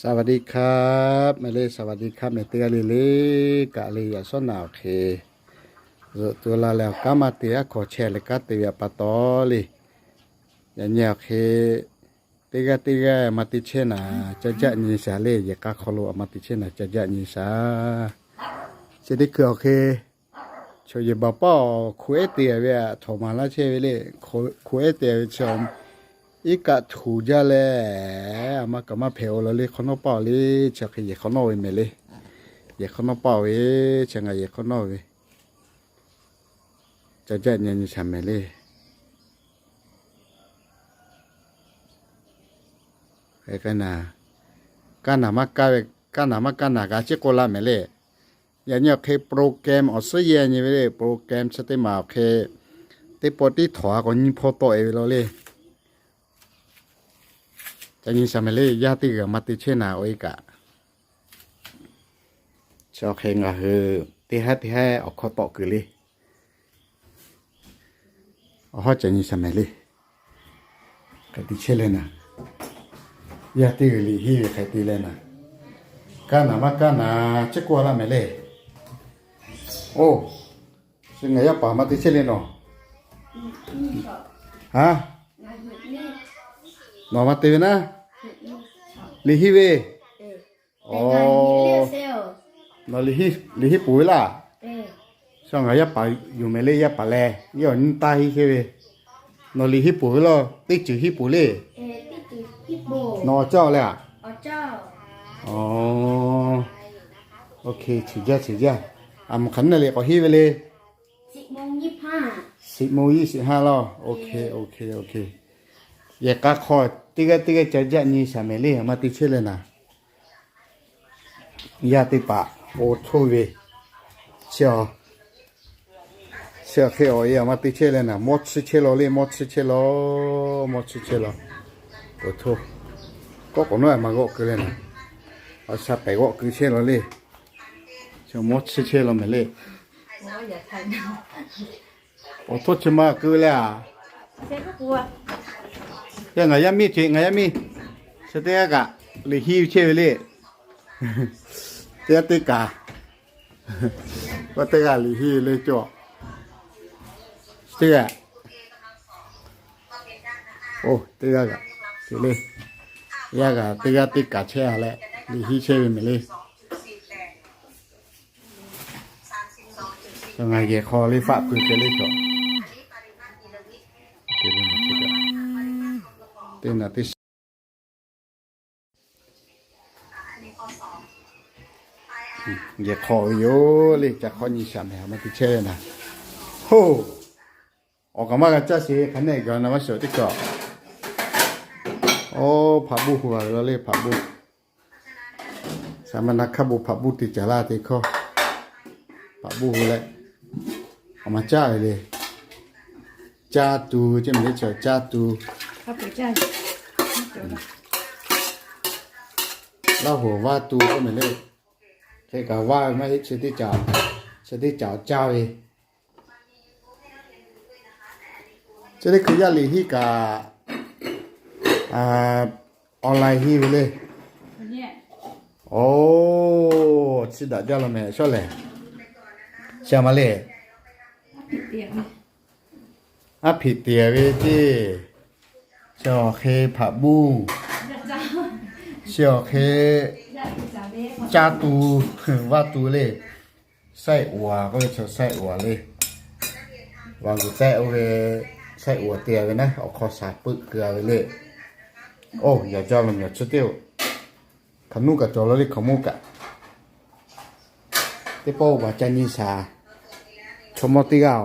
สวัสดีครับ mehˍ le, สวัสดีครับ mehˍ teˇ g'aˇ le le, kaꞈ le yaꞈ shawˉ naꞈ awˬ hk'e, zuhꞈ tu la leh awˬ kanˉ maˇ te, aˉ hkaw chehˇ leh kanˉ te ve pa taw le. Yaꞈ nyi awˬ hk'e, teˇ g'aˇ teˇ g'aˇ maˇ te chehˇ naˍ, ca jaˆ nyi shaˍ le. Yehˬ k'a hk'aw lo maˇ te chehˇ naˍ, ca jaˆ nyi shaˍ. Chi teˇ hkui awˬ hk'e, chaw yehˬ baˬ paˇ awˬ hk'u ehˉ te ve aꞈ htawnˍ maˍ laˇ chehˇ ve le. Hk'u ehˉ te ve chi, iˉ kaˆ htuꞈ jaˇ leh, a ma kaꞈ maˇ hpehꞈ-o law le. Hk'awꞈ nawˉ paˇ-oˬ le. Chi hk'e yehˬ hk'awꞈ nawˉ ve mehˍ le. Yehˬ hk'awꞈ nawˉ paˇ-oˬ ve, chi ngaˬ yehˬ hk'awꞈ nawˉ ve. Ca jaˆ nyi nyi shaˍ mehˍ le. Kaˇ naˍ, kaˇ naˍ maˇ kaˇ ve, kaˇ naˍ maˇ kaˇ naˍ kaꞈ chiˉ k'oˆ laˇ mehˍ le. Yaꞈ nyi awˬ hk'e program awˬ suhˉ yehˬ nyi ve le. Program chi teˇ maˬ awˬ hk'e, teˇ pawˆ tiˉ htawnˍ a k'awꞈ nyi hpawˇ tawˆ-e ve law le. Ca nyi shaˍ mehˍ le. Yaˇ teˇ g'aˇ maˇ te chehˇ naˍ, awˬ e kaꞈ. Chi awˬ hk'e ngaˬ hui teˇ haˉ teˇ haˉ awˬ hkawˇ tawˆ kuiˬ le. Awˬ hawˉ ca nyi shaˍ mehˍ le. Hk'e te chehˇ leh naˍ, yaˇ teˇ g'aˇ liꞈ henˇ ve hk'e te leh naˍ, kaˇ naˍ maˇ kaˇ naˍ chiˉ k'oˆ laˇ mehˍ le. Oˇ, chi ngaˬ yaˇ paˍ maˇ te chehˇ le nawˬ. A, nawˬ maˇ te ve naˉ, liꞈ henˇ ve. Nawˬ liꞈ henˇ peuˬ ve laˇ. Sha ngaˬ yaˇ paˍ yoˬ mehˍ le. Yaˇ paˍ leh yawˇ awˬ nyi taˇ henˇ chehˇ ve. Nawˬ liꞈ henˇ peuˬ ve laˇ, teˇ ceuˬ henˇ peuˬ le. Nawˬ awˬ caˇ le a? Oˇ, oˇ hk'e, cheˬ jaˇ, cheˬ jaˇ. A mvuhˇ hk'aˬ naˉ le k'awꞈ henˇ ve le. Siꞈ mo yiˇ siꞈ ha laˇ. Oˇ hk'e, oˇ hk'e, oˇ hk'e. Yehˬ k'a hk'aw teˇ g'aˇ teˇ g'aˇ ca jaˆ nyi shaˍ mehˍ le. Maˇ te chehˇ leh naˍ, yaˇ teˇ hpaˍ awˬ htoˇ ve, chi, chi hk'e awˬ e maˇ te chehˇ leh naˍ, mawˇ tsuhˇ chehˇ law le. Mawˇ tsuhˇ chehˇ law, mawˇ tsuhˇ chehˇ law. Awˬ htoˇ, kawˆ k'awꞈ nawˉ maˇ g'awˆ keu leh naˍ, awˬ sha pehˍ g'awˆ keu chehˇ law le. Mawˇ tsuhˇ chehˇ law mehˍ le. Awˬ htoˇ chi ma keu leh a. Yaˇ ngaˬ yaˇ miˇ ce, ngaˬ yaˇ miˇ, chi teˇ g'aˇ kaꞈ liꞈ henˇ chehˇ ve le. Teˇ g'aˇ teˇ kaꞈ, k'o teˇ g'aˇ liꞈ henˇ ve le cawˬ. Teˇ g'aˇ, oˇ teˇ g'aˇ kaꞈ, le, yaˇ kaꞈ teˇ g'aˇ teˇ kaꞈ chehˇ a leh, liꞈ henˇ chehˇ ve mehˍ le. Ngaˬ yehˬ hk'aw le faˆ pui hk'e le cawˬ. Teˇ naˍ teˇ yehˬ hk'aw ve yoˬ le. Ca hk'awˇ nyi shaˍ mehˍ, maˇ te chehˇ ve naˍ. Hoˇ, awˬ kaꞈ maˇ g'a caˇ sheˍ ve hk'aˬ nehˆ gaˬ na maˇ shawˍ teˇ kaꞈ. Oˇ, hpaꞈ buˇ hu a ve law le, hpaꞈ buˇ. Saˍ ma na hkaˇ bon hpaꞈ buˇ te caˍ laˇ te hkawˇ. Hpaꞈ buˇ hu leh, awˬ ma caˇ ve le. Caˇ tuˬ ve ceˇ mehˍ le, chi caˇ tuˬ. Laˇ hoˍ vaˇ tuˬ k'oˆ mehˍ le. Hk'e kaꞈ vaˇ ve maˇ heˆ, chi teˇ caꞈ, chi teˇ caꞈ caˇ ve. Chi teˇ hkui yaˇ liꞈ henˇ kaꞈ, online henˇ ve le. Oˇ, chi daꞈ jaˇ law mehˍ shawˉ lehˬ. Chi a ma le. Aˉ hpeꞈ teˍ ve ceˇ. Chi awˬ hk'e hpaꞈ buˇ. Chi awˬ hk'e caˇ tuˬ, vaˇ tuˬ le. Saiˆ uaˍ k'oˆ ve chi saiˆ uaˍ le. Vaˬ g'uˬ tehˆ oˇ ve saiˆ uaˍ te ve naˉ, awˬ hk'aw shaˍ peuˆ keu a ve le. Oˇ, yaꞈ jaˇ ve mehˍ chi teˇ-oˬ. Hkaˍ nuˇ kaꞈ cawˬ law le, hkaoˍmonˇ kaꞈ. Teˇ pawˆ oˇ baˬ ca nyi shaˍ. Chaw mawˇ teˇ g'aˇ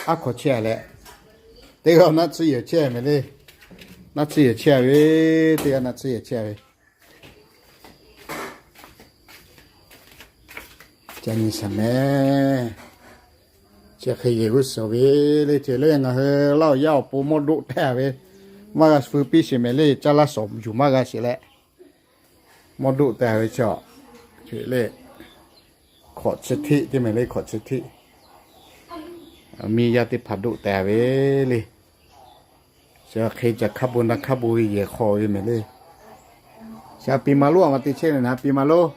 aˉ hkaw chehˇ a leh, teˇ g'aˇ naˆ tsuhˇ yehˬ chehˇ a mehˍ le. Naˆ tsuhˇ yehˬ chehˇ a ve, teˇ g'aˇ naˆ tsuhˇ yehˬ chehˇ a ve. Ca nyi shaˍ mehˍ. Chi hk'e yehˬ g'uˇ suhˍ ve le. Ceuˬ le ngaˬ hui laˇ awˬ yaˇ awˬ pon mawˇ doˆ teh ve, maˇ g'a feu piˇ sheˍ mehˍ le. Caˇ laˇ shawˍ yuˬ maˇ g'a sheˍ leh, mawˇ doˆ teh ve chi, ceuˬ le, hkawꞈ chi hteˆ teˇ mehˍ le, hkawꞈ chi hteˆ. Miˇ yaˇ teˇ hpaˍ doˆ teh ve le. Chi hk'e caˬ hkaˇ bon na hkaˇ bon ve yehˬ hk'aw ve mehˍ le. Cha pi ma lonˉ a ma te chehˇ le naˍ, pi ma lonˉ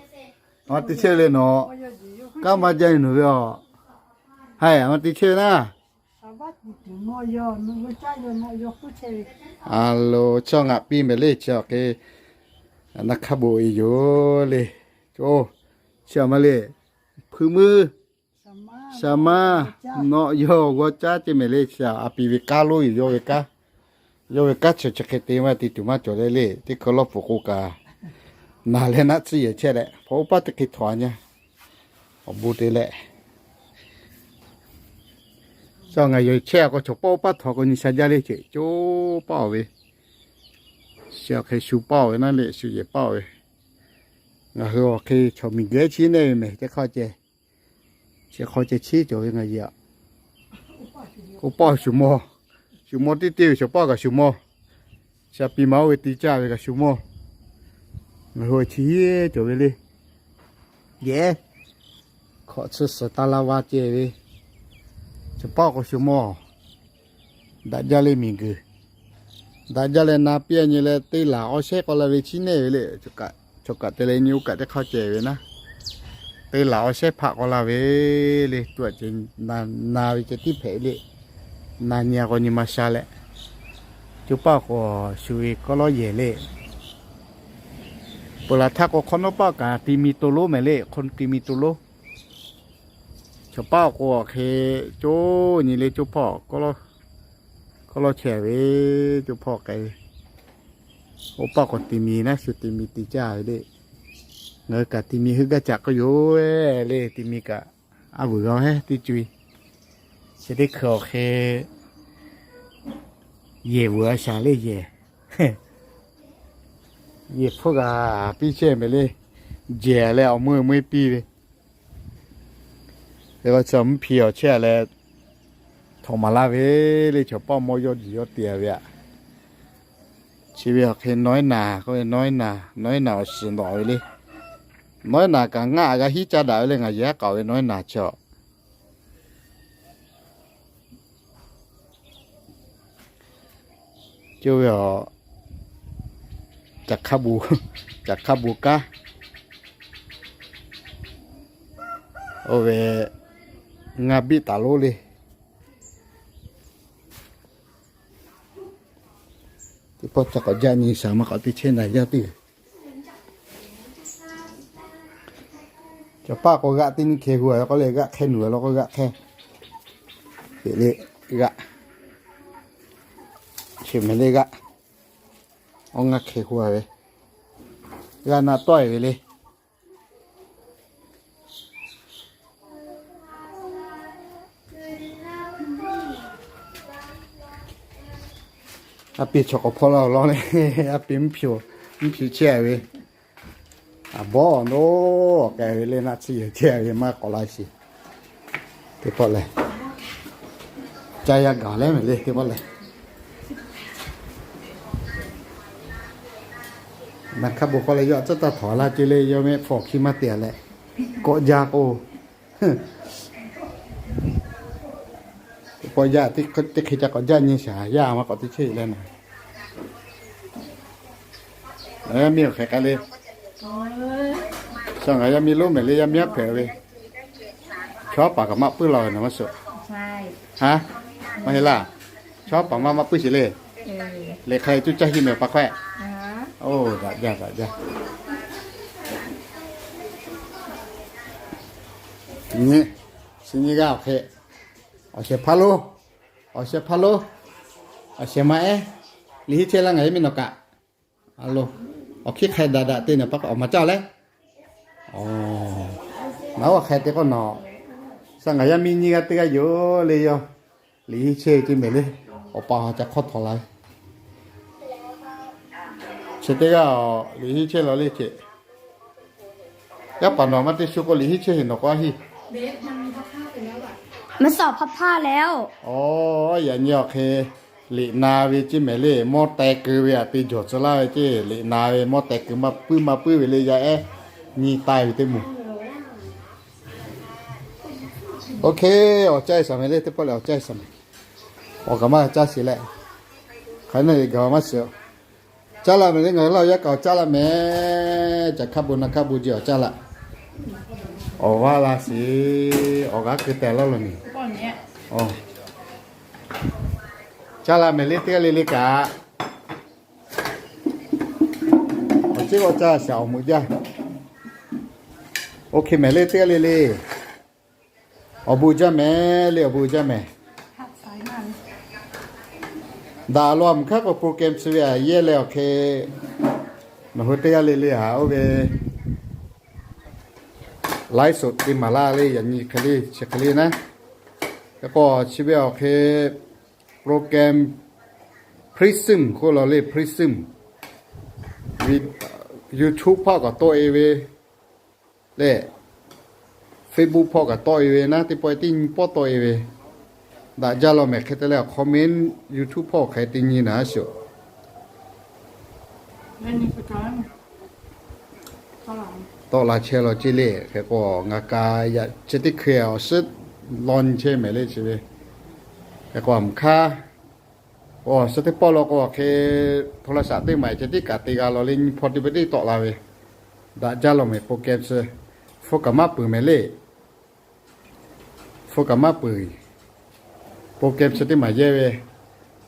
a ma te chehˇ le nawˬ. Kanˉ maˇ jaˇ ve nawˬ ve aˬ. Haiˬ, a ma te chehˇ ve naˉ. A lo, chaw ngaˬ piˇ mehˍ le, chi awˬ hk'e naˆ hk'aˇ bon e yoˬ le. Chi a ma le, hpui muiˇ, shaˍ maˇ, nawˆ yawˇ g'awˇ caˉ ceh mehˍ le. Chi a pi ve kanˉ lonˉ yoˬ, yawˇ ve kanˉ, yawˇ ve kanˉ chi chi hk'e te maˇ te tuˬ maˇ cawˬ le le. Teˇ hkui lawˇ pfuhˍ k'o kaꞈ, naˬ leh naˆ tcuhˉ yehˬ chehˇ leh hpaw oˇ paˇ teˇ hk'e htawnˍ a nyi. Awˬ bon te leh, chaw ngaˬ yawˬ chehˇ a k'o, chaw paˆ oˇ paˇ htawnˍ k'o nyi sha jaˇ le ceꞈ, coˇ paˆ oˬ ve. Chi awˬ hk'e shu paˆ oˬ ve naˉ le, shu yehˬ paˆ oˬ ve. Ngaˬ hui awˬ hk'e chaw miˬguiˬ ehˉ chi neˇ ve mehˍ teˇ hk'aˇ ceh, chi hk'aw ceh chiˉ cawˬ ve ngaˬ yehˬ aꞈ. Oˇ paˆ shu mawˇ, shu mawˇ teˇ teˇ ve chaw paˆ kaꞈ shu mawˇ. Sha pi ma oˇ ve te caˇ ve kaꞈ shu mawˇ. Ngaˬ hui chi hiˉ cawˬ ve le. Yehˬ, hkawꞈ tsuhˇ suhˍ taˇ laˇ va ceh ve, chaw paˆ k'o shu mawˇ. Daꞈ jaˇ le miˬguiˬ. Daꞈ jaˇ leh na piˇ a nyi leh teˇ laˬ awˬ shehˉ k'aw la ve chiˉ neˇ ve le. Chaw kaꞈ te leh nyi oˇ kaꞈ teˇ hk'aˇ ceh ve naˉ. Teˇ laˬ awˬ shehˉ hpaꞈ k'aw la ve le. Tuꞈ a ceh, na ve ceh tiˉ hpehꞈ le. Na nyi a k'aw nyi ma sha leh, coˇ paˆ k'o shu ve kawˆ lawˉ yehˬ le. Peuˬ laˬ htaˇ k'o hk'awꞈ nawˉ paˆ kaꞈ ti mi to lonˉ mehˍ le, hk'awꞈ ti mi to lonˉ. Chaw paˆ k'o awˬ hk'e coˇ nyi le, coˇ hpawˇ kawˆ lawˉ chehˇ ve, coˇ hpawˇ k'ai ve. Oˇ paˆ k'o ti mi naˉ shu ti mi te caˇ ve le. Ngaˬ hui kaꞈ ti mi heuˆ gaˇ caꞈ k'oˆ yoˬ le, ti mi kaꞈ a vuiˬ g'a heˉ teˇ co e. Chi teˇ hkui awˬ hk'e yehˬ vuiˬ a shaˍ le yehˬ. Yehˬ hpfuhˇ g'a piˇ chehˇ mehˍ le. Jehˬ leh awˬ meuˇ meuˇ piˇ ve. Te k'o chi mvuhˇ hpi awˬ chehˇ leh htawnˍ maˍ laˇ ve le, chaw paˆ mawˇ yawˇ diˬ yawˇ te ve aꞈ. Chi ve awˬ hk'e nawˉ naˍ k'oˆ ve, nawˉ naˍ, nawˉ naˍ awˬ shiˍ nawꞈ ve le. Nawˉ naˍ kaꞈ ngaˆ g'a hiˉ caˇ daꞈ ve le, ngaˬ yehˬ haˉ k'aoˍ ve nawˉ naˍ chaw. Coˇ ve aˬ, caˬ hk'aˇ bon kanˉ oˇ ve ngaˇ biˆ taˍ lonˉ le. Teˇ pawˆ ca k'awꞈ jaˆ nyi shaˍ maˇ k'awꞈ te chehˇ naˍ yaˇ teˇ. Chaw paˆ k'o g'aˆ teˇ nyiˇ hkeh hu a k'oˆ le, g'aˆ hk'e nuˬ a la k'o g'aˆ hk'e. Teꞈ le g'aˆ, chi mehˍ le g'aˆ, awˬ ngaˇ hkeh hu a ve, g'aˆ naˆ tawˆ e ve le. A pi chaw k'awꞈ hpawˇ la awˬ lawn le, a pi mvuhˇ hpyew, mvuhˇ hpyew chehˇ ve, a bawˇ awˬ naˉ k'ai ve le, naˆ tsuhˇ yehˬ chehˇ ve maˇ k'awꞈ la sheˍ. Teˇ pawˆ lehˬ, caˇ yaˇ gaˬ leh mehˍ le teˇ pawˆ lehˬ. Naˬ hk'aˇ bon k'oˆ leh yawˇ tcuhˉ taˇ htawnˍ laˇ ce le, yawˇ mehˆ hpawˇ hkiˇ maˇ te leh kawˆ jaˇ k'o, teˇ pawˆ yaˇ teˇ hk'e ca k'awꞈ jaˆ nyi shaˍ, yaˇ maˇ k'awꞈ te chehˇ leh naˬ. Yaˇ miˇ awˬ hk'e k'ai le. Sha ngaˬ yaˇ miˇ lonˉ mehˍ le, yaˇ miˇ haˉ hpehꞈ ve. Chaw paˍ kaꞈ maˇ puiˉ la ve naˬ maˇ suh. Ha, maˇ heˆ laˇ. Chaw paˍ maˇ maˇ puiˉ sheˍ le. Liꞈ hk'a leh cuˇ caˇ hiˆ mehˍ pa hkawehˆ. Oˇ, daꞈ jaˇ, daꞈ jaˇ. Nyi, chi nyi g'aˇ awˬ hk'e, awˬ shehˍ hpaˇ lonˉ, awˬ shehˍ hpaˇ lonˉ, awˬ shehˍ ma ehˉ, liꞈ hiˆ chehˇ laˇ ngaˬ yaˇ miˇ nawˬ kaꞈ. A lo, awˬ hkiˉ hk'ai daꞈ daꞈ te nawˬ pa k'o awˬ ma caˇ leh. Naˬ oˇ hk'ai te k'o nawˬ, sha ngaˬ yaˇ miˇ nyiˇ g'aˇ teˇ g'aˇ yoˬ le yawˇ. Liꞈ hiˆ chehˇ ve teˇ mehˍ le, awˬ pa awˬ ha ca hk'awˇ htawnˍ la ve. Chi teˇ g'aˇ liꞈ hiˆ chehˇ la le ce. Yaˇ paˍ nawˬ maˇ te shu k'o liꞈ hiˆ chehˇ heˍ nawˬ k'o a hiˆ. Mvuhˇ suhˍ hpaˇ hpaˇ leh oˬ. Aˬ, yaꞈ nyi awˬ hk'e liꞈ na ve ceˇ mehˍ le, mawˇ teh keu ve aꞈ te jawˬ tcuh laˇ ve ceˇ. Liꞈ na ve mawˇ teh keu maˇ puiˉ maˇ puiˉ ve le yaˇ ehˉ nyi tai ve teˇ moˍ. Oˇ hk'e, awˬ caˇ e shaˍ mehˍ le, teˇ pawˆ lehˬ awˬ caˇ e shaˍ mehˍ. Awˬ kaꞈ maˇ caˇ sheˍ leh, hk'aˬ hk'e naˇ e gaˬ maˇ shiˍ. Caˇ laˇ mehˍ le, ngaˬ hui Laˇ huˍ yaˇ kaꞈ awˬ caˇ laˇ mehˍ. Caꞈ hk'a bon na hk'a bon ji awˬ caˇ laˇ. Awˬ g'aˇ la shiˍ, awˬ g'aˇ keu tehˬ laˇ lo nyi. Caˇ laˇ mehˍ le teˇ g'aˇ le le kaꞈ. Awˬ ceˉ k'awꞈ caˇ shaˍ awˬ meuꞈ jaˇ. Oˇ hk'e mehˍ le teˇ g'aˇ le le. Awˬ bon jaˇ mehˍ le, awˬ bon jaˇ mehˍ. Daꞈ law mvuhˇ hk'aˇ k'o program chi ve a yehˇ leh awˬ hk'e, nawˬ hui teˇ g'aˇ le le a oˇ ve ไลฟ์สด te maˍ laˇ le, yaꞈ nyi hk'e le chi hk'e le naˉ. Hk'e k'o chi ve awˬ hk'e program Prism k'oˆ law le, Prism. YouTube hpawˇ kaꞈ tawˆ e ve leh, Facebook hpawˇ kaꞈ tawˆ e ve naˉ, teˇ pawˆ teˇ nyi pawˆ tawˆ e ve. Daꞈ jaˇ law mehˍ hk'e te leh awˬ comment YouTube hpawˇ hk'e te nyi naˉ sheˍ. Tawˆ la chehˇ law ceˇ le, hk'e k'o ngaˬ kaꞈ yaꞈ chi teˇ hkui awˬ suhˉ law nyi chehˇ mehˍ le chi ve. Hk'e k'o mvuhˇ hk'aˇ, awˬ suhˉ teˇ pawˆ law k'o hk'e โทรศัพท์ teˇ maˬ chi teˇ kaꞈ te g'a law le, nyi hpawˇ teˇ pawˆ teˇ tawˆ la ve. Daꞈ jaˇ law mehˍ program chi. Hpu kaꞈ maˇ peuˬ mehˍ le. Hpu kaꞈ maˇ peuˬ. Program chi teˇ maˬ yehˇ ve,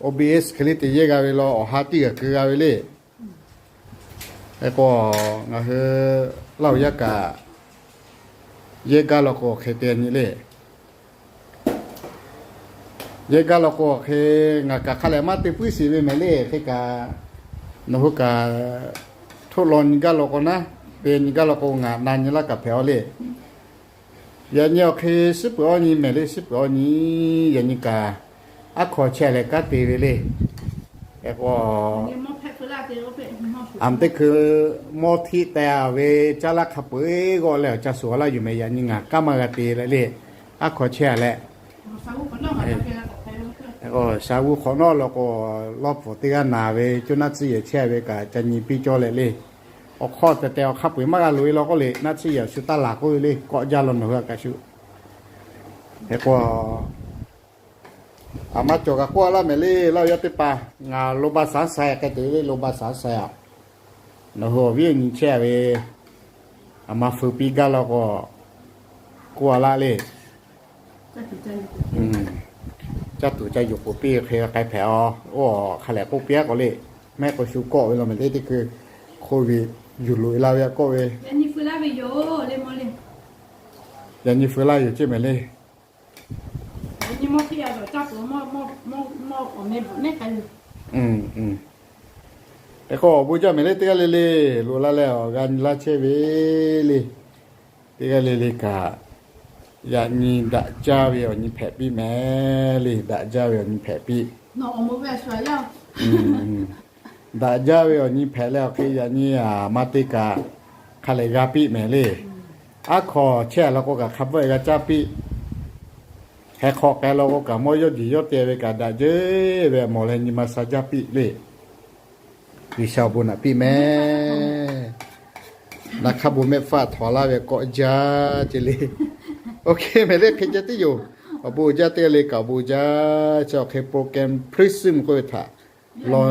OBS hk'e le te yehˇ g'a ve law, awˬ ha tiˉ g'a keu g'a ve le. Hk'e k'o, ngaˬ hui Laˇ huˍ yaˇ kaꞈ yehˇ gaˇ law k'o hk'e te nyi le. Yehˇ gaˇ law k'o hk'e, ngaˬ kaꞈ hk'a lehˬ maˇ te puiˉ shiˍ ve mehˍ le. Hk'e kaꞈ, nawˬ hui kaꞈ htoˆ law nyi gaˇ law k'o naˉ, te nyi gaˇ law k'o ngaˬ na nyi laˇ kaꞈ hpehꞈ aw le. Yaꞈ nyi awˬ hk'e suhˉ peuˬ awˇ nyi mehˍ le, suhˉ peuˬ awˇ nyi. Yaꞈ nyi kaꞈ aˉ hkaw chehˇ leh kanˉ te ve le. Hk'e k'o, aˬ teˇ hkui mawˇ htiˆ teh a ve caˇ laˇ hk'a peu-eˬ g'awˆ leh awˬ ca suhˍ laˇ yuˬ mehˍ, yaꞈ nyi ngaˬ kanˉ maˇ g'a te leh le. Aˉ hkaw chehˇ a leh, sha g'uˇ hk'awꞈ nawˉ law k'o, lawˇ pfuhˍ teˇ g'aˇ naˍ ve coˇ naˆ tcuhˇ yehˬ chehˇ ve kaꞈ ca nyi piˇ cawˇ leh le. Awˬ hk'aw tehˬ tehˬ awˬ hk'a peu-eˬ maˇ g'a loꞈ e law k'oˆ le, naˆ tcuhˇ yehˬ awˬ shu taˇ laˬ k'oˆ ve le, kawˆ jaˇ law nawˬ hui a kaꞈ shu. Hk'e k'o, aˬ ma cawˬ kaꞈ k'oˆ a laˇ mehˍ le, Laˇ huˍ yaˇ teˇ hpaˍ, ngaˬ โรงพยาบาลสามไซ a k'ai te le, โรงพยาบาลสามไซ a. Nawˬ hui awˬ viˉ awˬ nyi chehˇ ve, aˬ ma feu piˇ gaˇ law k'o, k'oˆ a laˇ le. Caˇ tuˬ ca yuˬ k'oˍ piˇ hk'e k'ai hpehꞈ a. Oˇ hk'a lehˬ k'oˆ piˇ a k'o le, mehˆ k'o shu kawˆ ve law mehˍ le teˇ hkui, hk'oˆ ve yuˬ loꞈ e la ve a kawˆ ve. Yaꞈ nyi feu laˇ yoˬ ceˇ mehˍ le. Hk'e k'o awˬ bon jaˇ mehˍ le teˇ g'aˇ le le, loꞈ la leh awˬ g'a nyi laˇ chehˇ ve le. Teˇ g'aˇ le le kaꞈ, yaꞈ nyi daꞈ jaˇ ve awˬ nyi hpehꞈ piˇ mehˍ le, daꞈ jaˇ ve awˬ nyi hpehꞈ piˇ. Daꞈ jaˇ ve awˬ nyi hpehꞈ leh awˬ hk'e yaꞈ nyi aˬ ma te kaꞈ hk'a lehˬ g'a piˇ mehˍ le. Aˉ hkaw chehˇ a law k'o kaꞈ hk'a bvuhˆ e g'a caˇ piˇ. Heh hk'aw k'ai law k'o kaꞈ mawˇ yawˇ jeˬ yawˇ te ve kaꞈ daꞈ jeuˬ ve awˬ mawˬ leh nyi ma sha jaˇ piˇ le. G'uiˬsha awˬ bon naꞈ piˇ mehˍ. Naˬ hk'a bon mehˆ faˆ htawnˍ laˇ ve kawˆ jaˇ ce le. Oˇ hk'e mehˍ le hk'e ceh tiˉ yoˬ. Awˬ bon jaˇ teˇ g'aˇ le kaꞈ awˬ bon jaˇ. Chi awˬ hk'e program Prism k'oˆ ve htaꞈ law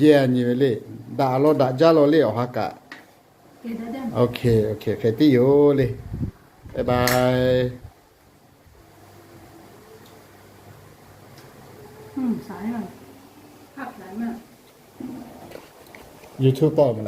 yehˇ nyi ve le. Daꞈ law daꞈ jaˇ law le awˬ ha kaꞈ. Oˇ hk'e hk'e tiˉ yoˬ le. Bye bye. YouTube tawˆ mehˍ